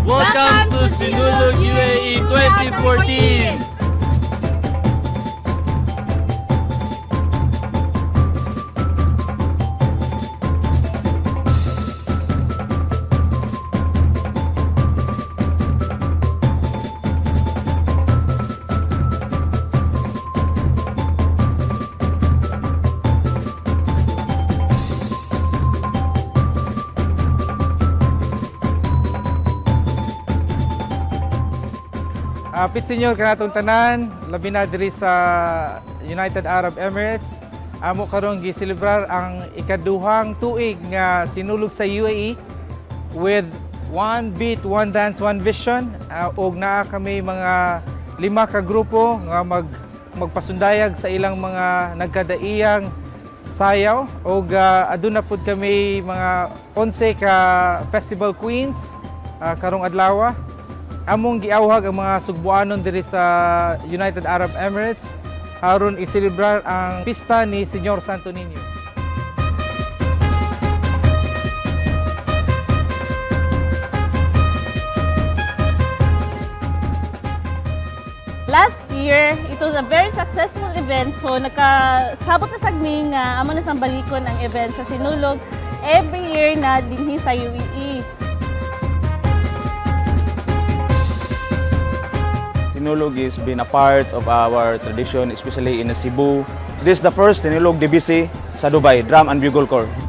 Welcome to Sinulog UAE 2014! Pit Senyor kanatong tanan, labi na diri sa United Arab Emirates. Amo karon giselebrar ang ikaduhang tuig nga Sinulog sa UAE with one beat, one dance, one vision. Ug naa kami mga lima ka grupo nga magpasundayag sa ilang mga nagkadaiyang sayaw ug aduna pud kami mga 11 ka festival queens karong adlaw. Among giawhag ang mga Sugbuanon diri sa United Arab Emirates aron iselebrar ang pista ni Señor Santo Niño. Last year, it was a very successful event. So nakasabot na sagmi nga amo na sang balikon ang event sa Sinulog every year na dinhi sa UAE. Sinulog is been a part of our tradition, especially in Cebu. This is the first Sinulog DBC sa Dubai, Drum and Bugle Corps.